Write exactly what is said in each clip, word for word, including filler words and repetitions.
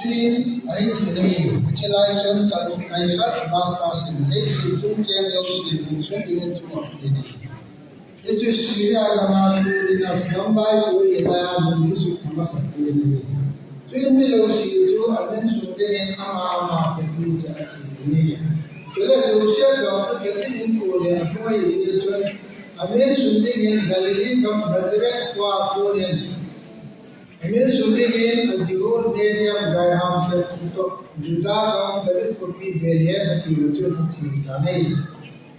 Ahi kit in, hiche lai chun Talmud ngaisah Masta sin leiset chungchang jouse minsun dingin chun ahi kit in. Hichu Syria gam a Quirinius gamvaipo hilai a min kisut amasah pen ahi. Chuin mi jouse chu amin sun dingin ama ama khopi chu ache in ahi. Chule Joseph jong chu David in kon in aphung ahi jeh chun amin sun dingin Galilee gam Nazareth khoa kon in amin sun dingin aji u Miriam Graham Shep toh Judah gam David khopi Bethlehem ati ma chun ache tan ahi.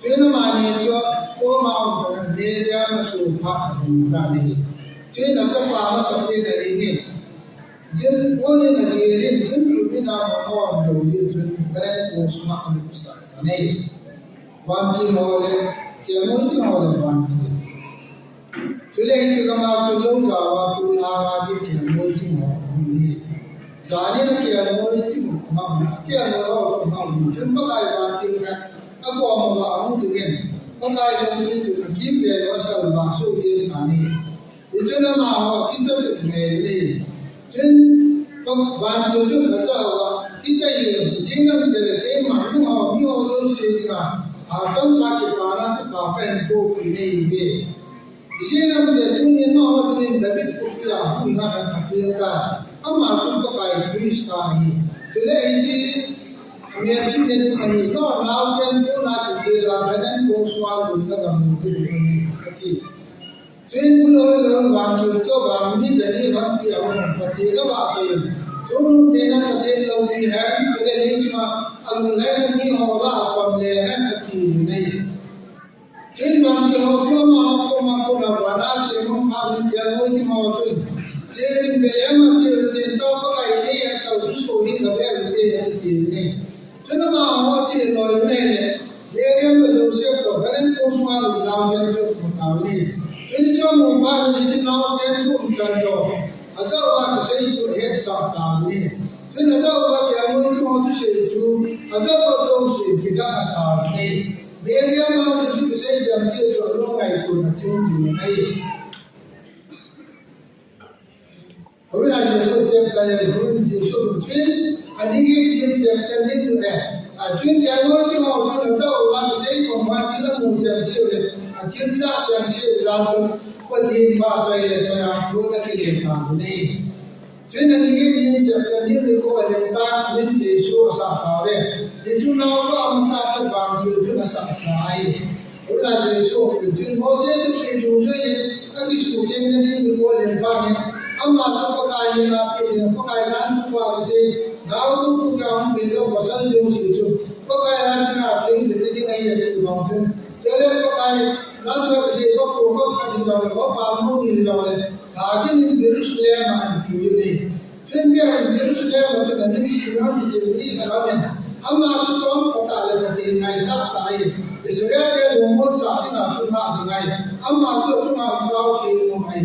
Chuin amani chu koma um Miriam asoh phat ahung tan ahi. Chuin achapa masa pen ahi in, jin kon in ajelin, jin lupin a mangthah lou jeh chun Garden Coast sunga alupsah tan ahi. Vantil ho le kelngoi ching ho le vantil. Chule hiche gam a chu lou jao a tol hang a ding kelngoi ching ho um in ahi. Jan in a kelngoi ching ho um in, kelngoi ho chu um in, chun Pakai vantil khat akom uva ahung dingin, Pakai lungni chu akimvel uva asalvah soh jeng tan ahi. Hichun amaho akicha tup ngei in ahi. Chun vantil chun ajah uva, kicha hih in, ijeh inem itile keiman nangho miho jouse dinga hachangpa kipana Thupha kahin pohpeh nahiuve. Ijeh inem itile tunin nangho dingin David khopia huhhing a apeng tai. Ama chu Pakai Christa ahi. Chule hiche melchihna ding ahi, nangho naosen pona kijel a Canaan kho sunga lutna gamu ding ahi, ati. Chuin kul hoi lou vantil toh vang mi jani vangpi ahung, Pathen avahchoi in, chungnungpen a Pathen loupi hen, chule leichunga alunglhaina miho lah a cham leng hen, atin ahi. Chuin vantil ho chu amaho koma kona van a chemang phat in kelngoi ching ho chun, cheuvin Bethlehem a cheuvin tin, tua Pakai in eisah u thusoh hi gave uvin te, atin ahi. Chun amaho ache loi uvin ahile, Miriam le Joseph toh Garden Coast sunga lut naosen chu amu tauvin ahi. Chuin hichu amu phat in hiche naosen thu umchan toh ajah uva kisei chu ahetsah tauvin ahi. Chuin ajah uva kelngoi ching ho thusei chu ajah uva jouse kidang asa uvin ahi. Miriam a chun thu kisei chengse chu alung ngaitona aching jing in ahi. Houin a Jesu chapter le, houin Jesu chun, ani hi din chapter ni tu le, a chun kelngoi ching ho chun ajah uva kisei koma thil amu chengse le, athil ajah chengse uva chun, Pathen phatchoi le choi a thu akilem tauvin ahi. Chuin ani hi din chapter ni le ko alem tan, amin Jesu asah tauve. Hichu naopa amasa toh vantil chun asah sa ahi. Houin a Jesu, chun Mose thupeh dungjuiyin akisuhthengna ding nikho len phat in, ama chu Pakai henga peh ding, Pakai dan thupha kisei, naobu puta hung peh lou pasal jouse chu Pakai a dinga theng chu kiti ding ahi ati bang chun, chule Pakai dan thupha kisei, vakhu kaphat hijongle, vapalmo ni hijongle, lha dingin Jerusalem a ahin pui in ahi. Chuin Jerusalem a chun amin Simeon kiti mi khat aumin, ama chu chonpha tah le Pathen ngaisah tah ahi. Israel te lungmonsah dinga chu angah jing ahi. Ama chu achunga lhagao theng um ahi.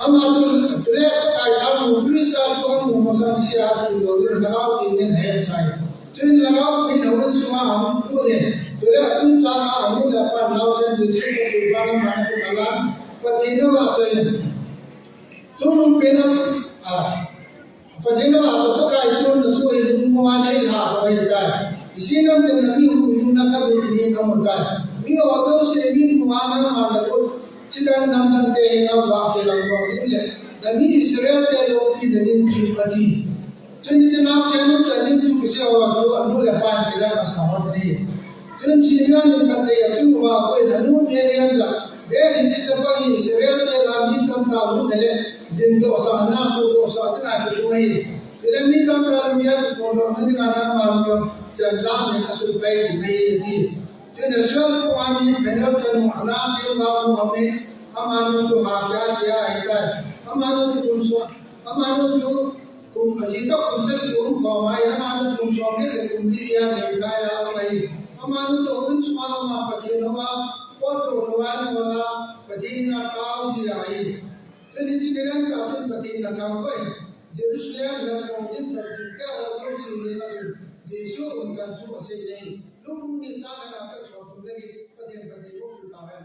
Ama chu, chule Pakai thangmu Christa chu amu masang sea athi louvin lhagao theng in ahetsah ahi. Chuin lhagao theng in houin sunga ahung lut in, chule achungchang a anu le apa naosen chu Jesu Christa pan ama alan, Pathen avahchoi in, chungnungpen a, a, Pathen avahchoi, Pakai chun nasoh hi lungmong a neilha lou ahitai. Ijeh inem itile nami huhhingna kalut ni kamu tai. Miho jouse mitmu a nangman nakhut chidang namdang te hi navah kilang doh ding le, nami Israel te loupina ding chu ati. Chuin hiche naosen umchan ding thu kisei ho chu anu le apan kidang asa hon ahi. Chuin Simeon in phatthei achung uva apuiyin anu Miriam jah'a, Ven, hiche chapang hi Israel te lah a mi tamtah lutna le dimdohsahna, sohdohsah dinga kiphong ahi. Chule mi tamtah lutna a kiphongdohna dinga nangman jong chemjam in asut pai ding ahi, ati. Chuin Israel pum'a mi Peniel chanu Anna ti lhagao nu aumin, amanu chu Haggai tia ahitai. Amanu chu kum som, amanu chu kum, ajitoh kum sagi umkhom ahin, amanu chu kum somget le kum li a Bethaia aum ahi. Amanu chu houin sunga ama Pathen houva, potdoh louva ahin bol a, Pathen henga atao ji ahi. Chuin hiche nidan tah chun Pathen athangvah in, Jerusalem lampi a um Jew te ho jouse henga chun Jesu umchan thu asei in ahi. Lukbuk ni chang khat a pat som thum le get, Pathen phatthei boh pi tahen.